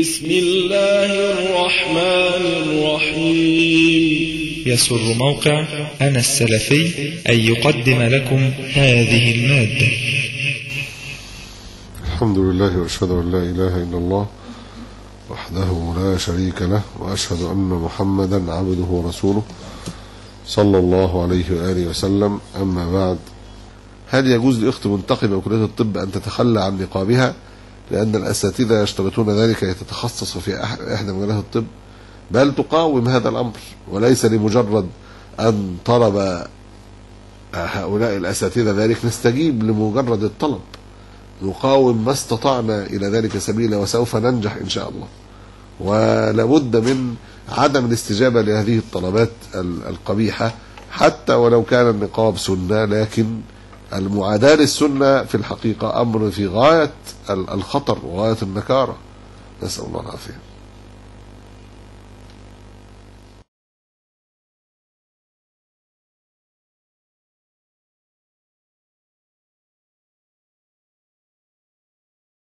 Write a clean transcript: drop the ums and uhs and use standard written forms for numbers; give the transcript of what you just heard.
بسم الله الرحمن الرحيم. يسر موقع أنا السلفي أن يقدم لكم هذه المادة. الحمد لله وأشهد أن لا إله إلا الله وحده لا شريك له، وأشهد أن محمدا عبده ورسوله صلى الله عليه وآله وسلم. أما بعد، هل يجوز لأخت منتقبة بكلية الطب أن تتخلى عن نقابها لأن الأساتذة يشترطون ذلك لتتخصص في إحدى مجالات الطب؟ بل تقاوم هذا الأمر، وليس لمجرد أن طلب هؤلاء الأساتذة ذلك نستجيب لمجرد الطلب، نقاوم ما استطعنا إلى ذلك سبيلا، وسوف ننجح إن شاء الله. ولابد من عدم الاستجابة لهذه الطلبات القبيحة حتى ولو كان النقاب سنة، لكن المعاداة للسنة في الحقيقة أمر في غاية الخطر وغاية النكارة، نسأل الله العافية.